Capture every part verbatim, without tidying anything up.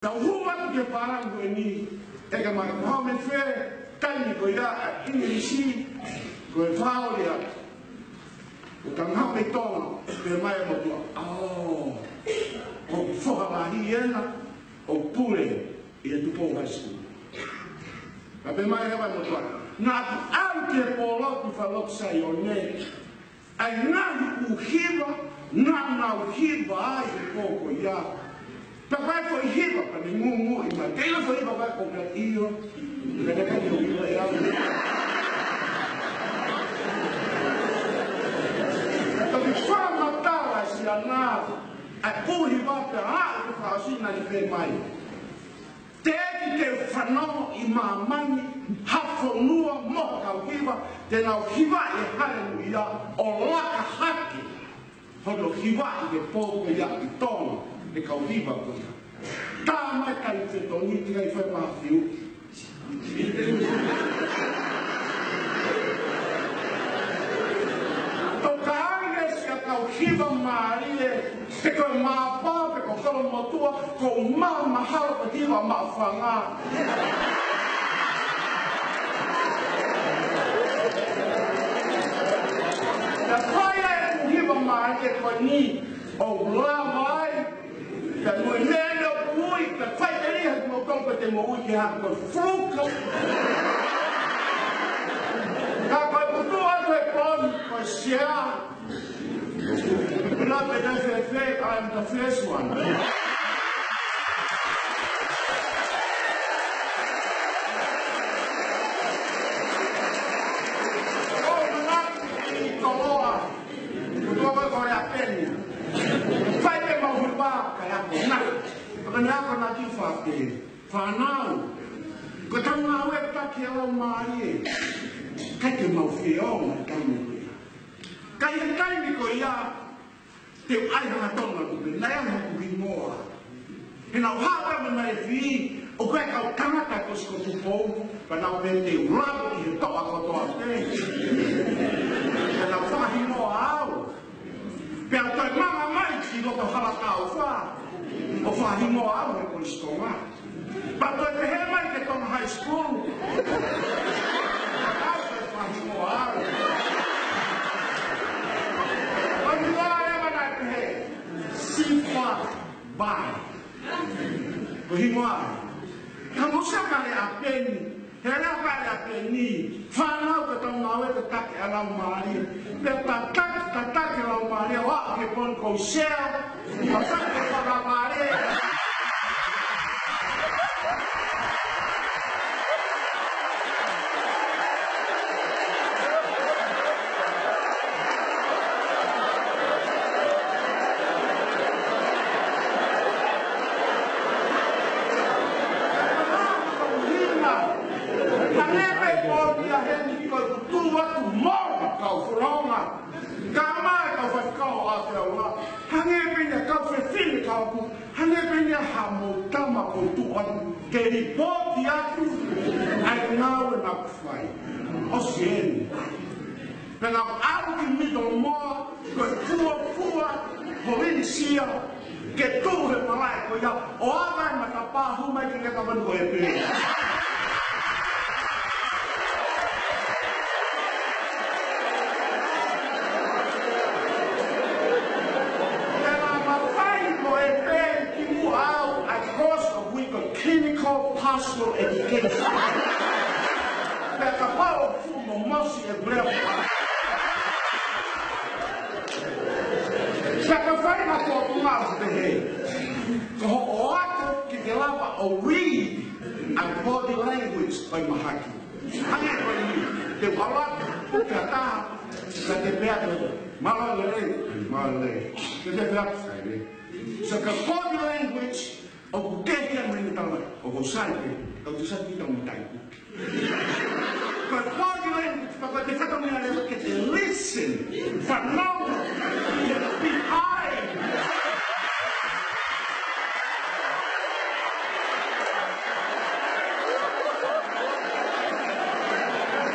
Tau hū atu ki he pālangi ko eni, ʻe ka mai, ko e hā e meʻa fē, taimi ko ia ʻa e ʻIngilisi, ko e fakaoli atu. ʻO ka ngāue ʻi Tonga, pehē mai e motuʻa, ʻaʻao, ko e foha lahi ena, ʻoku pule ʻi he Tupou High School. Ka pehē mai leva e motuʻa, naʻa ku ʻalu ki he pōlotu fakalotu Saione, ʻa e ngaahi ʻū hiva naʻa nau hiva ai he pō ko ia. Pea ko e foʻi hiva, pea ne ngūngū mai, ke ʻilo foʻi hiva ko ē, ko e ʻio. Pea ne kai hiva ʻe au. Pea toki fakamatala ʻe Siana ʻa e ʻū hiva pea aʻu ki he fakaʻosi naʻa ne pehē mai, teʻeki ke u fanongo ʻi māmani ha fonua mo ha kau hiva te nau hiva e Haleluia ʻo laka hake hono hiva ʻi he pō ko ia ʻi Tonga, e kau hiva ko ia. Tā mai kai fetongi ki ai fai mafiu. Toka ange siʻa kau hiva mālie, pe ko e māpā, pe ko e kolomotuʻa, ko e maʻu mahalo ko e hiva maʻufanga. Ka fai ai e hiva mālie ko eni, ʻoku lava ai, ka ko e meʻa ʻoku ui, ka fai ke liha ki mo tau ka te mo ui ke hako fuka. Ka ko e putu atu e poni, ko e sea. Love it, F F A, I'm the first one. ʻO, manatu ʻi Toloa. Ko Toloa ko e ʻapeni. Fai pē mau hiva, ka e ako na. Ka ne ako na ki fate. Fānau. Ko e tau ngāue taki ʻa e Laumālie. Kai ke mau feonga taimi ko ia. Kai he taimi ko ia, te u ʻai hangatonu atu pē, naʻe ʻi ai haku hingoa. He naʻa ku haʻu pē mo e nai fī, ʻoku ʻi ai e kau tangata ko Sikotupo, pea nau pehē te u lava ʻi he toʻa kotoa pē. Pea nau fakahingoa au. Pea u toe manga mai ki loto Halakaufa, ʻo fakahingoa au he Kolisi Tonga. Pea toe pehē mai ki he Tonga High School. Pea toe fakahingoa au. Pea hingoa leva naʻe pehē, Sifa Bai. Ko e hingoa. Ka mo sa ka le ʻapeni. He lea ka le ʻapeni. Fānau, ka tau ngāue tataki ʻa e Laumālie. Pea tataki, tataki ʻa e Laumālie. ʻO aʻu ki he poni ko e sea. Tataki e fakamālie. Hangē pē ko ia heni ko e tuʻu atu mo e kau fononga. Ka mai kau faifekau ʻa e ʻaula. Hangē pē ʻene kau fefine kau ku. Hangē pē ʻene ha mou tama ko tuʻu atu. Ke lipooti atu. ʻA e ngāue naʻa ku fai. ʻOsi eni. Pea naʻa ku ʻalu ki Middlemore, ko e fuofua Polinisia, ke tuʻu he malaʻe ko ia, ʻo ava e matapā hū mai ki he kavani ko e pē. Pea naʻa ma fai mo e pē ki muʻa au, ʻa e course ʻoku ui ko e clinical pastoral education. Pea kapau ʻoku fuʻu momosi e breath. Pea ka fai na ko ʻoku mau pehē. Ko hoʻo ako ke ke lava ʻo read ʻa e body language ʻo e mahaki. Hangē ko eni, te u ʻalu atu, pea taha, ka te pehē atu, mālō lelei, mālō lelei. Ke te pehē atu, sai lelei. So ka body language, ʻoku kehe ia mei he tama, ʻoku sai pē, ʻoku sai pē tau matai. Ka ko e body language, pea ko e te fatongia leva ke te listen, fanongo, behind.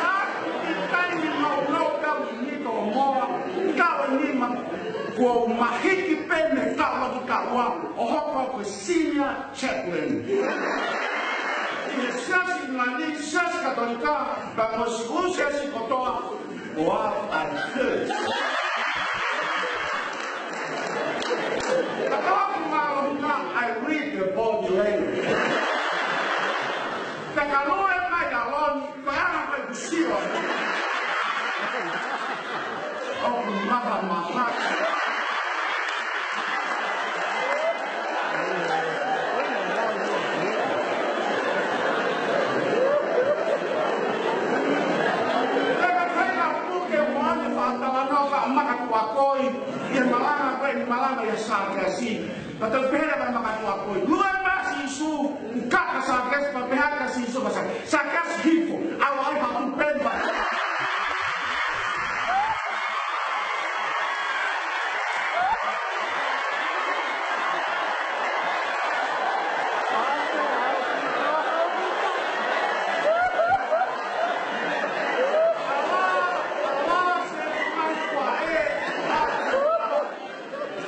Ka ʻi he taimi naʻa ku ʻi Middlemore, taʻu ʻe nima, kuo u mahiki pē mei he taʻu ʻe taha ua, ʻo hoko Senior chaplain. ʻI he Siasi ʻIngilani, Siasi Katolika, pea mo e siʻi siasi kotoa, ʻo ʻai pē. Ka ko hoku mālohinga, I read the body language. Pea ka lue mai ʻa Loni, ko e anga ko ē ʻeku sio. ʻOku mahamahaki. Pea ka ʻikai ha puke ʻoku ʻi ai ha talanoa ʻa Makatuʻakoi, ʻi he malanga ko ē, ʻi he malanga ʻia Sakeasi. Pea toe pehē leva ʻe Makatuʻakoi, lue mai ʻa Sīsū, ʻuka ʻa Sakeasi, pea pehē ʻe Sīsū kia Sa-, Sakeasi, hifo, ʻoua ʻe haʻu pē mai.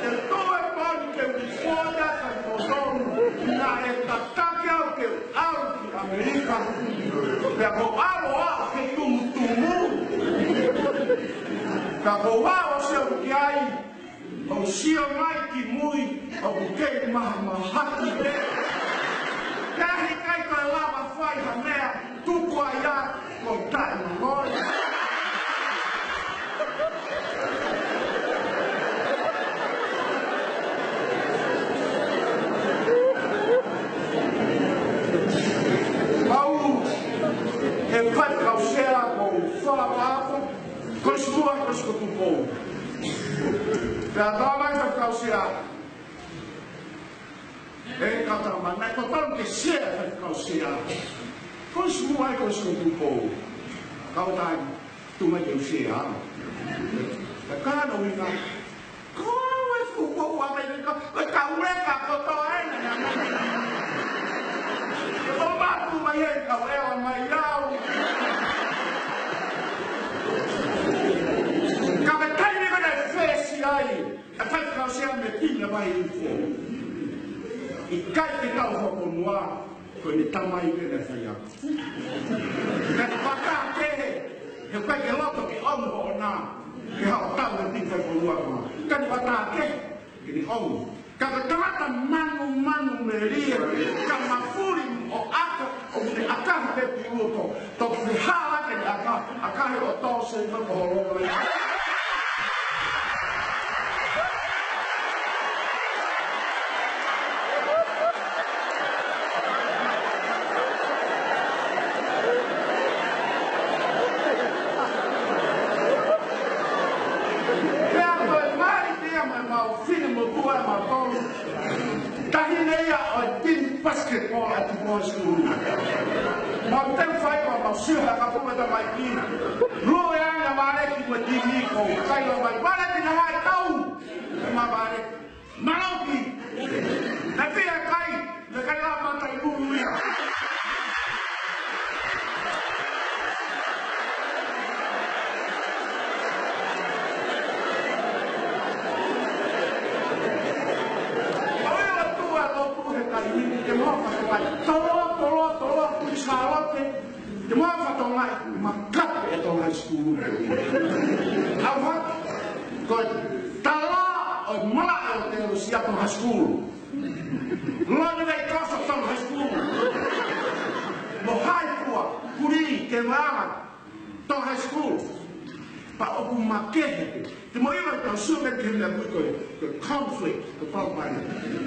Te toe pali ke u fōda ka totonu, naʻe tataki au ke u ʻalu ki ʻAmelika, pea ko e ʻalu au ki Tumutumu. Ka ko e ʻalu ʻo sio ki ai, ʻo sio mai ki mui, ʻoku kei mahamahaki pē. Pea heʻikai toe lava fai ha meʻa, tuku ai ā, ko e taʻemangoi. Pau, ʻe faifekau sea ko Fala Paapa, Kolisi Muʻa, Kolisi ko Tupou. Pea tala mai faifekau sea. ʻE kata mai, naʻe totonu ke sea faifekau sea. Kolisi Muʻa, Kolisi ko Tupou. Kau tai, tuʻu mai ke u sea. Ka ka na uina. Ko e fuʻu ua mai ka, ka ka ule ka kotoa ena. Ko matu mai e ka ue mai au. Ka me kai me ka na fesi ai. ʻA faifekau sea me pina mai i fo. ʻIkai ke kau fakafonua, ko ʻene tamai pē naʻe fai ia. Ka te pata kehe, heʻikai ke loto ke ʻomi hoʻona, ke haʻu tau he pina fakafonua ko. Ka te pata kehe, ke ne ʻomi. Ka ko e tangata manumanu melie, ka mafuli ʻo ʻaka, ʻo ne ʻakahi pē ki uto, toki hala ke ne ʻaka, ʻakahi ʻo tō se ma ko holo. Pea ko e mai pea ma mau fine mo tua ma tolu. Taʻahine ia ʻo e timi basketball ʻa Tupou High School. Mau teu fai ko mau sio ha kapu mata mai ki. Lue anga vale ki mo timi ko kai lo mai vale ki na hai tau. Ma vale. Maloki. Na pia kai. Na kai la mata i ulu ia. ʻOi, ʻo tuʻa lotu he kai ni, te mo fa kai. Tolo, tolo, tolo, kui salote. Te mo fa tonga, ma kape e Tonga High School. Au ha, ko e tala ʻo e mala ʻo te o si a Tonga High School. Lona nei koso Tonga High School. Mo hai kua, kuri, ke vama. Tonga High School. Pea ʻoku makehe pē. Te mo iwa tau sio mai ki he meʻa ko e, ko e conflict, ko e pau mai.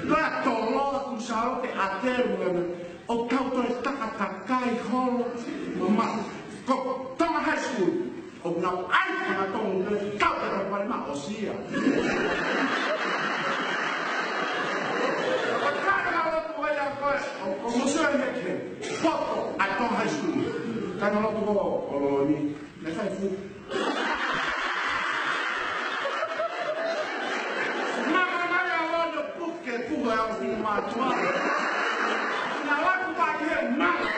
Ko e tolo aku sao ke ate mo e, ʻo tau toe takatakai holo, mo ma. Ko Tonga High School, ʻoku nau ʻai ka na tonu ke tau ke tau pare ma ʻosi ia. Ko e kāinga lotu ʻa ia ko e, ʻo, ʻo mo sio he ke, poto ʻa Tonga High School. Kāinga lotu ʻo, ʻo Loni. Naʻe fai fu. Mama mai a lono puke puha au ki mātua. Na laku pa ke mama.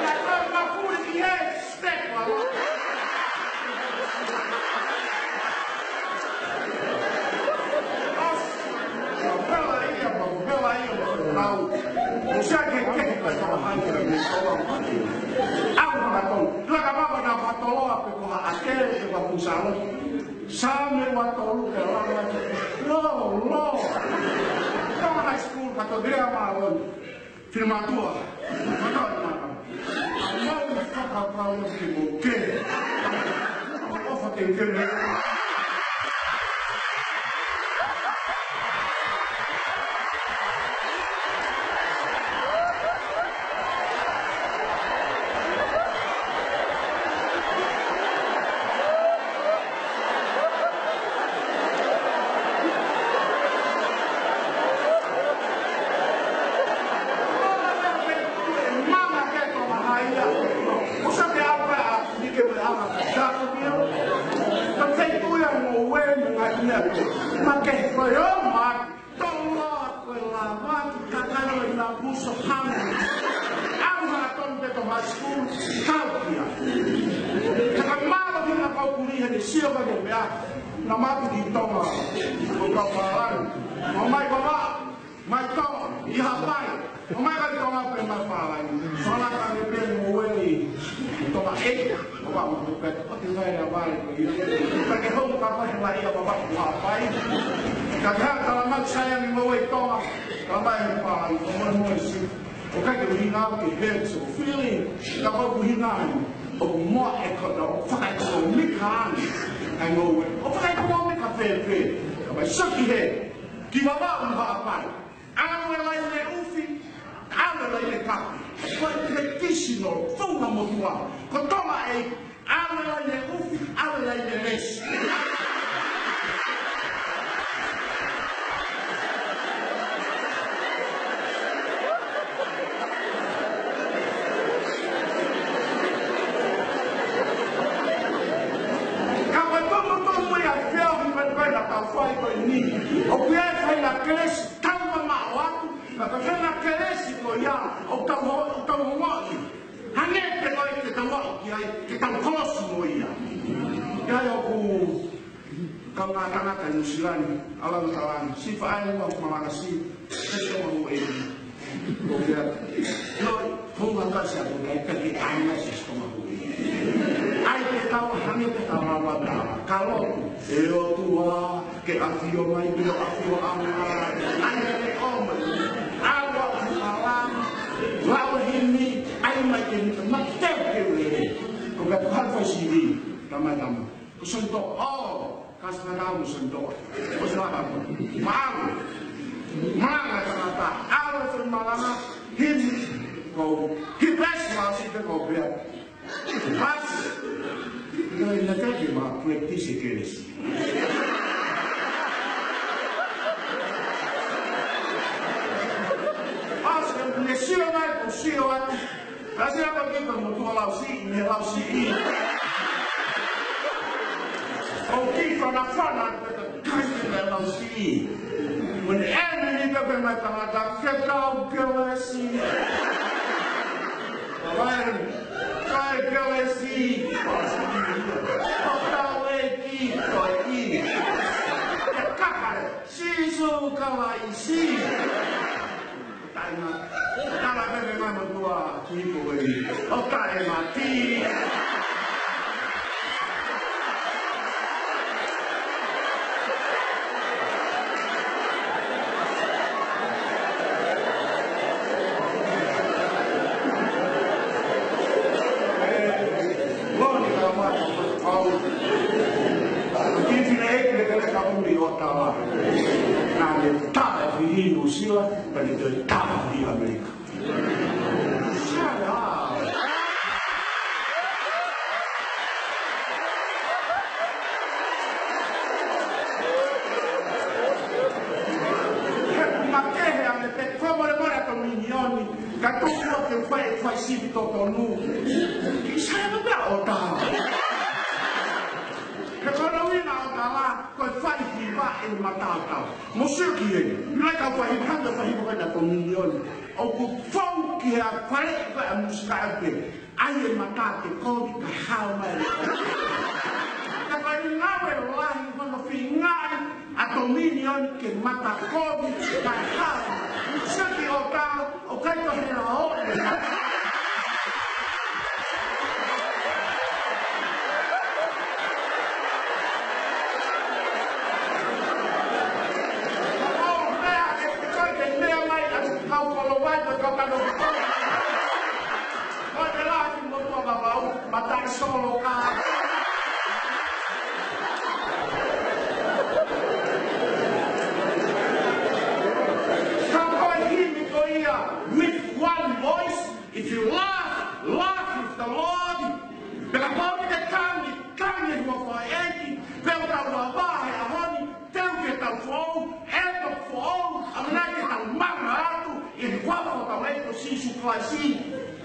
Na tau mapuri ki he step a lono. ʻoku salo. Saame ua tolu ke lava. Lo, lo. Tonga High School, ka tau kile a mālō. Fili mātuʻa. Mātuʻa ni mātuʻa. Mau fakapau ia ki mo ke. ʻOfa ke ke me. Mama ke ko mahai ia. ʻOku sa te apa a ni ke me ama. Sa ko mio. Ka te tu ia mo we mo ngai ia. Ma ke ko yo ma. Tau loa ko e lava ki kakano e na buso hana. Au ha ton te to high school. Kau kia. Ka mālō ki na kau kuri he ne sio ka ke mea. Na matu ki Tonga. Ko kau pālani. Mo mai ko ma. Mai Tonga. ʻI Haʻapai. Mo mai ka Tonga pe mai pālani. Sola ka ne pe mo weli. Tonga e. Papa mo pe. O te ngai na wai ko ia. Ka ke hou ka ko he lai a papa mo Haʻapai. Ka ke ha tala mai sai ni mo wei Tonga. Ka mai pālani. Ko mo mo si. ʻOku ʻikai ke u hinga au ke hurt your feeling. Ka ko u hinga ai. ʻOku moa e kota, ʻoku fakaʻekonōmika ai. ʻOku fakaʻekonōmika fēfē. Ka mai saki he. Ki Vavaʻu mo Haʻapai. ʻAlu e laine ʻufi. ʻAlu e laine kapi. Ko e traditional, founga motuʻa. Ko Tonga ē. ʻAlu e laine ʻufi, ʻalu e laine lesi. Ka ko e tumutumu ia ʻa e feohi ko ē naʻa tau fai ko eni. ʻOku ʻi ai e faʻahinga kelesi tau mamaʻo atu, ka ko e faʻahinga kelesi ko ia ʻoku tau ho-, ʻoku tau ongoʻi. Hangē pē ko e ke tau aʻu ki ai, ke tau kolosi mo ia. ʻI ai ʻoku kau ngā tangata ʻi Nuʻusila ni, ʻalu ʻo tala ange, siʻi faʻē ua malanga siʻi, ʻe Tonga hu ʻeni. Ko ia, ʻio, ko ngā kasi ʻaku kai, ka ke ʻai mai siʻi Tonga hu ʻeni. ʻAi ke tau hangē pē tau lava tala, ka lotu, ʻe ʻOtua, ke ʻafio mai, ke ʻafio ʻanga, ʻai ke ʻomai, ʻalu ʻo tala, lau e himi, ʻai mai ke ni, ma teu ke lele. Ko ka puhal fai sivi, tama tama. Ko Santo, ʻo, kasi na tau Santo. Ko sa tama. Mau, manga tangata, ʻalu e malanga, himi, ko, he best ma si te ko bea. Pasi. Ina ina ke ke ma practice e kelesi. Pasi, ne sio mai ko sio atu. Kasi apa kita mo tua lausi, ne lausi. ʻOku ki fana fana, Kai ke lau siʻi. Mo ne ʻene ni ka pē mai tangata ke kau kelesi. Kai, kai kelesi. ʻO kau e ki, ko e ki. Ke kakare, Sīsū Kalaisi. Taina, tala pē mei mama tua, ki ko e, ʻo tae mati. Loni ka mata, au. Ki fina e kile kele ka umi ʻo tala. Naʻa ne tala ki Nuʻusila, pea ne toe tala ki ʻAmelika. Shut up. He makehe ʻa e pe ko mole mole ʻa Tominioni, ka tuku ake fai, fai sivi totonu. Sai na pea ʻo tā. He ko e ʻuhinga ʻo tala, ko e fai hiva ʻe mataotao. Mo sio ki he, nai ka fai hiva, ka fai hiva ka na Tominioni. ʻOku fou ki he fale ko e musika ʻape. ʻAi e mata ke kovi ka hao mai. Ka ko e ngāue lahi hono feingaʻi ʻa Tominioni ke mata kovi ka hao. Sio ki ʻo tā, ʻo kai ko he lao.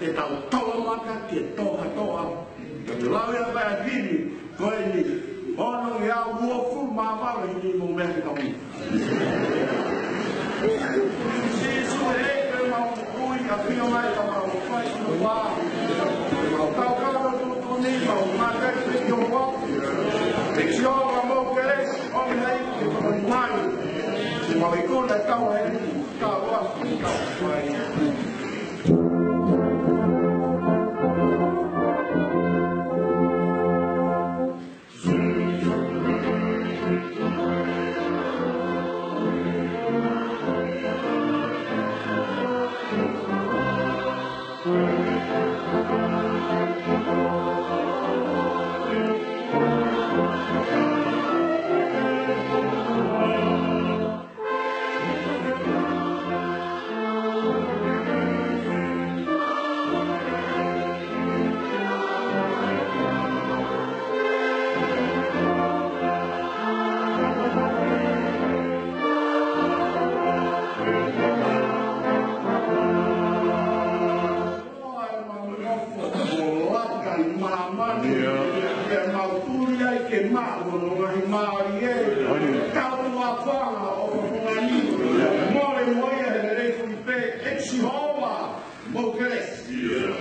Ke tau tala maka ke tohatoha. Ke lau ia pea hini, ko eni, ono ngeau uofulu mā valu ʻi he mōmeniti ko eni. Sīsū ē, ke mau ui, ʻafio mai ka mau fai ʻi ho vā. Mau kau kau no tuʻutuʻuni, mau maka ki ho vā. Ke sio ka mau kelesi, ʻomi hai, ke mau mai. Mau ikuna kau heni, kau a, kau mai. Ko e mau nofo, ko e laka ʻi māmani, ʻio, ke mau tuli ai ke maʻu hono ngaahi mālie. ʻOni. Kau ʻa fanga ʻo fungani, mole mo ia he lelei fuli pē, ʻe Sihova, mou kelesi. ʻIo.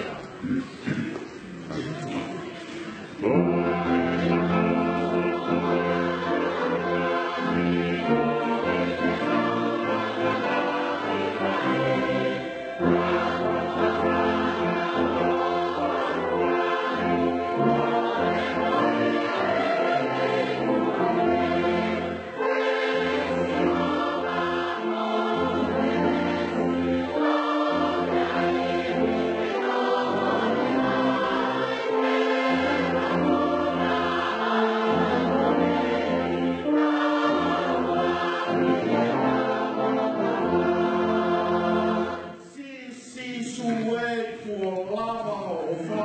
Sī, Sīsū ē, kuo lava hoʻo ʻofa.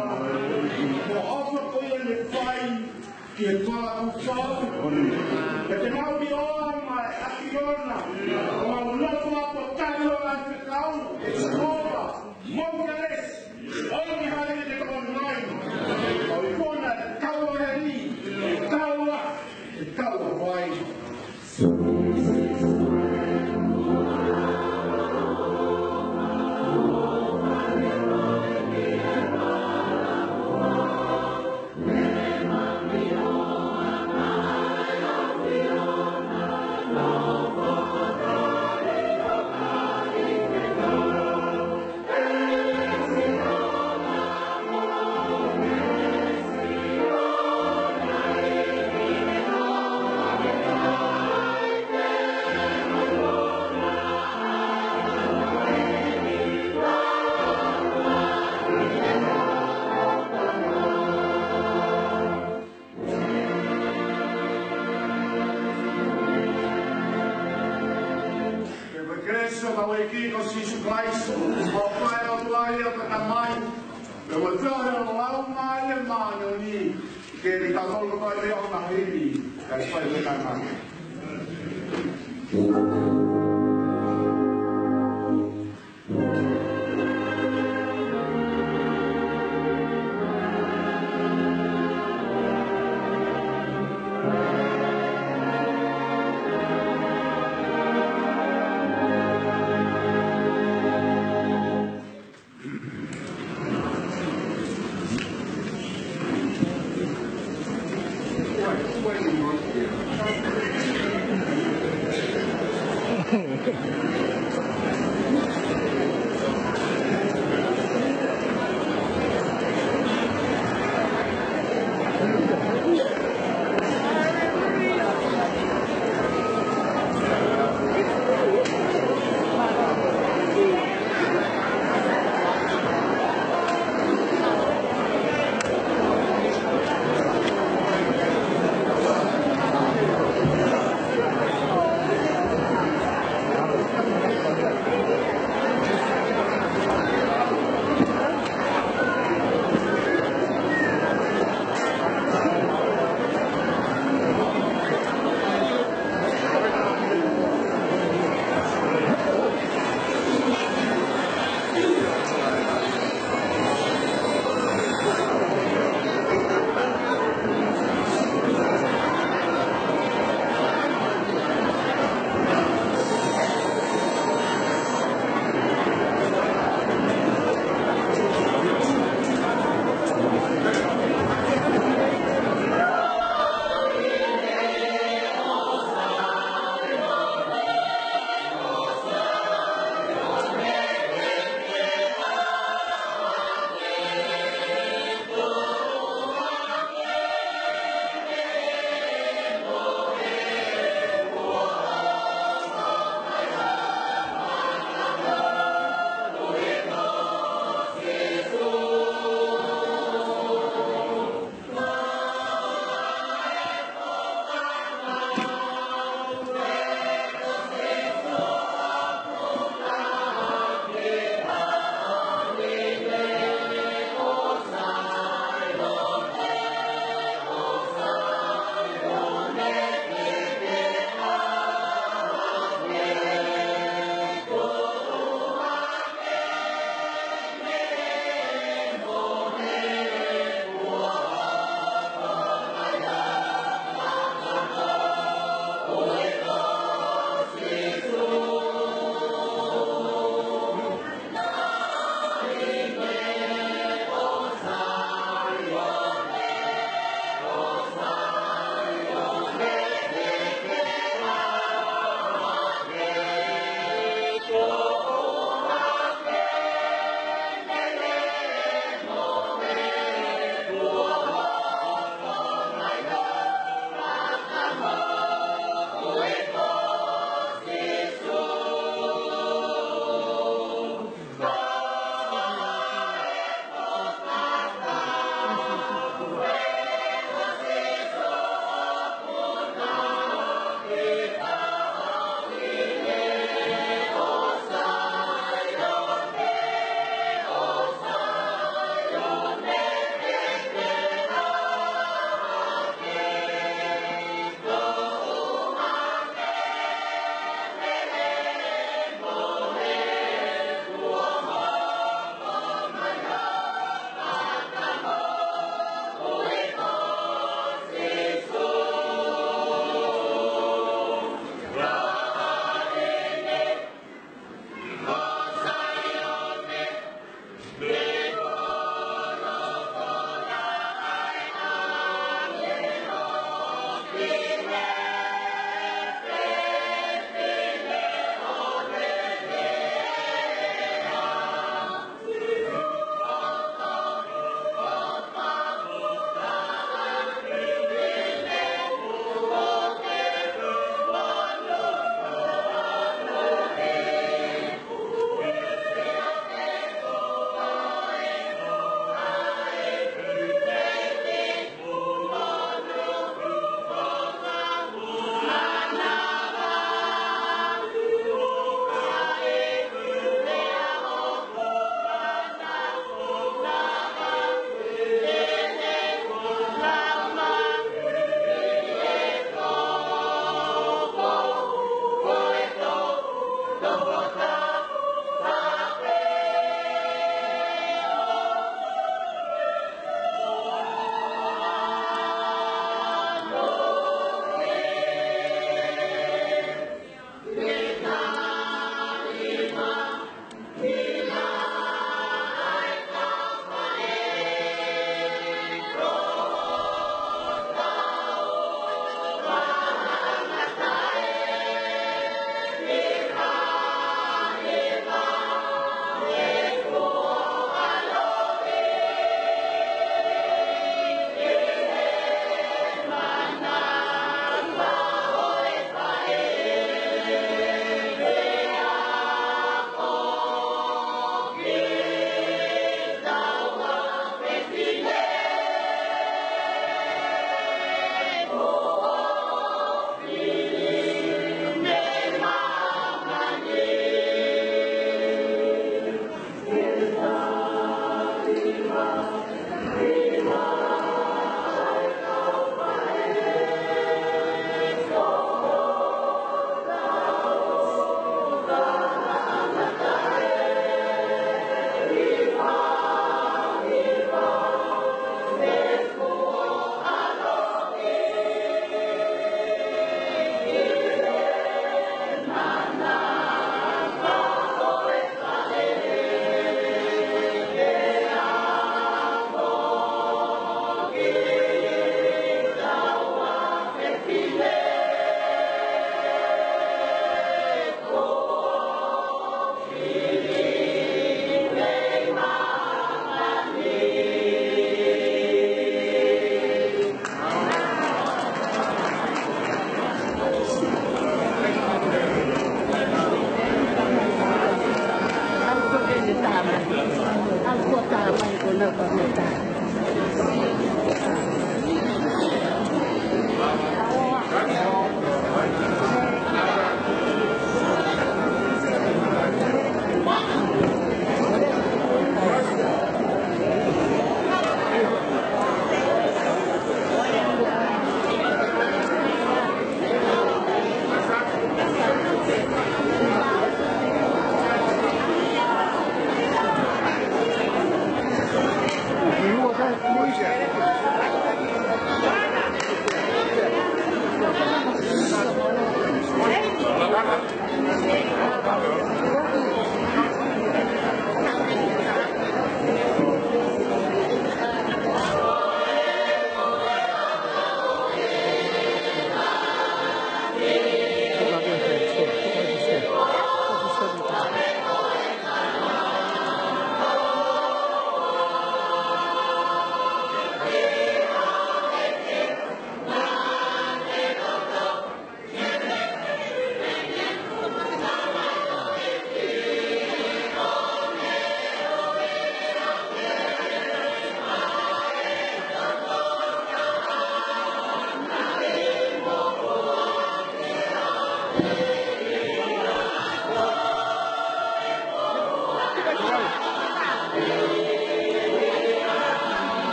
Ko e ʻofa ko ia naʻe fai ki he kau fau. Pea te mau ʻilo mai ʻa e ʻAfiona. Mau nofo ʻo tali ʻa e fekau, ʻe Sihova, mou kelesi. ʻOmi hai ke te kau mai. ʻOi kona, kau heni, kau a, kau a vai. Pea ko e kelesi ʻa hotau ʻEiki ko Sīsū Kalaisi, ʻofa ʻa e ʻOtua, ʻa e Tamai, pea mo e feohi ʻa e Laumālie Māʻoniʻoni, ke ne tatolo mai ʻo maheni, kae fai mo e tangata.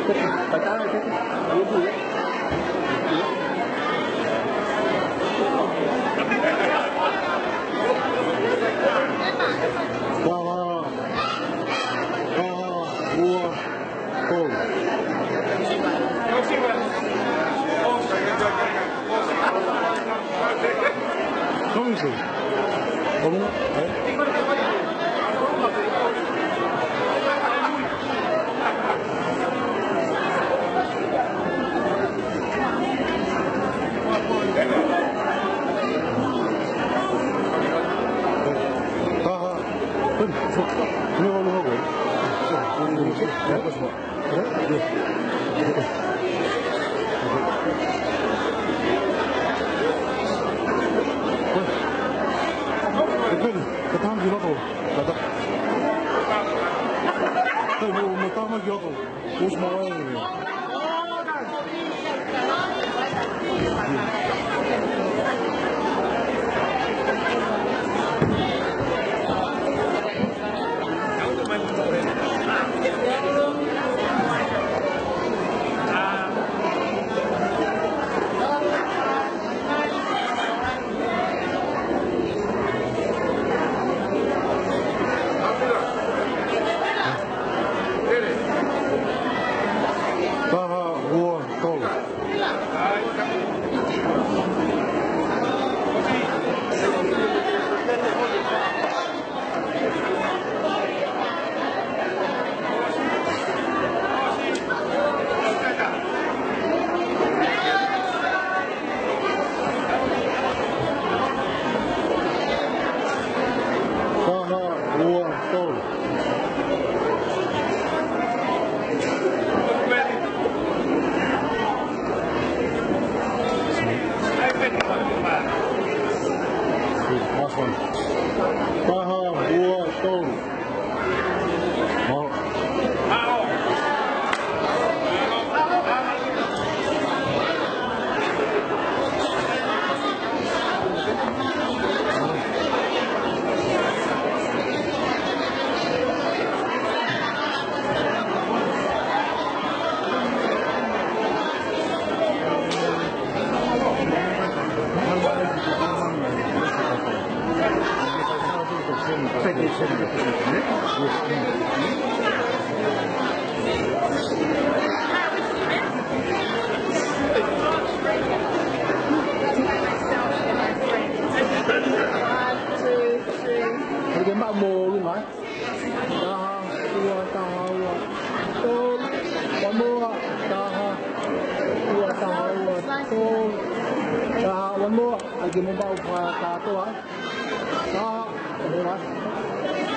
Taha, taha, ua, tolu. Tolu. Tolu, ē? Taha. Ē, ē, ē. Ē, ē, ē, tama ki loto. Tata. Ē, mo, mo tama ki loto. Usi mo e. Taha, ua, tolu. Taha, ua, tolu. Last one. Taha, ua, tolu. Mo. One, two, three. Pea ke maʻu mo ʻolunga, ē? Taha, ua, taha, ua, tolu. One more, taha, ua, taha, ua, tolu. Taha, one more. ʻAi ke mo maʻu fakakātoa, ē? Taha, one more.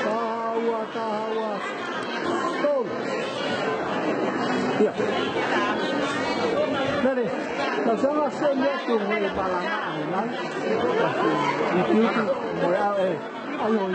Taha, ua, taha, ua, tolu. ʻIa. Nani, na sanga se mea tu mo e palanga, nani? Utu, utu, mo e au, ē. Ai, oi.